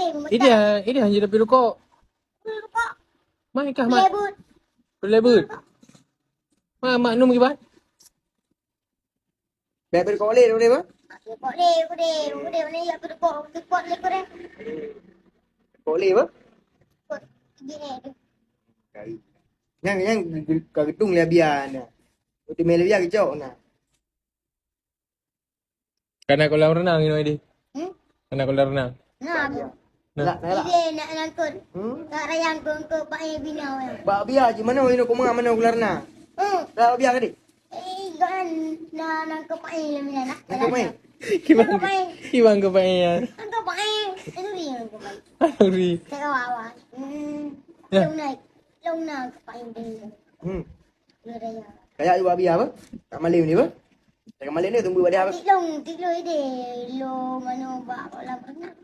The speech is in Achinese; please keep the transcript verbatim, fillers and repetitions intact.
Ini, ini hanya tapi rukok. Mai kah, Mat? Lebut. Lebut. Ma, Mak Num kiban? Bèk beurukok lé, boleh apa? Beurukok lé, boleh, boleh, boleh, ya, beurukok, beurukok lé, boleh. Beurukok lé apa? Beurukok gini. Nyang, nyang ka geudong lé Abia na. Udah mé lé Abia geucok na. Kana kolam renang inoe deh. Hmm? Kana kolam renang. Nah, Nah. Lah, lah. Ide nak nangkut. Hmm? Nak rayang ke, ke Pak Bina orang. Bak Abia ji mana inoe koma mana kolam renang? Hmm. Lah Abia ka deh. Eh, kan na nangkut Pak Bina nak. Nangkut Pak. Kiban, kiban ke Pak ya? Nangkut Pak. Nuri nangkut Pak. Nuri. Saya awak. Hmm. Ya. Long naik. Long nak Pak Bina. Hmm. Kayak ibu Abia apa? Tak malam ni apa? Tak malam ni tunggu pada apa? Tiklong, tiklong ide. Lo mano bak kolam renang.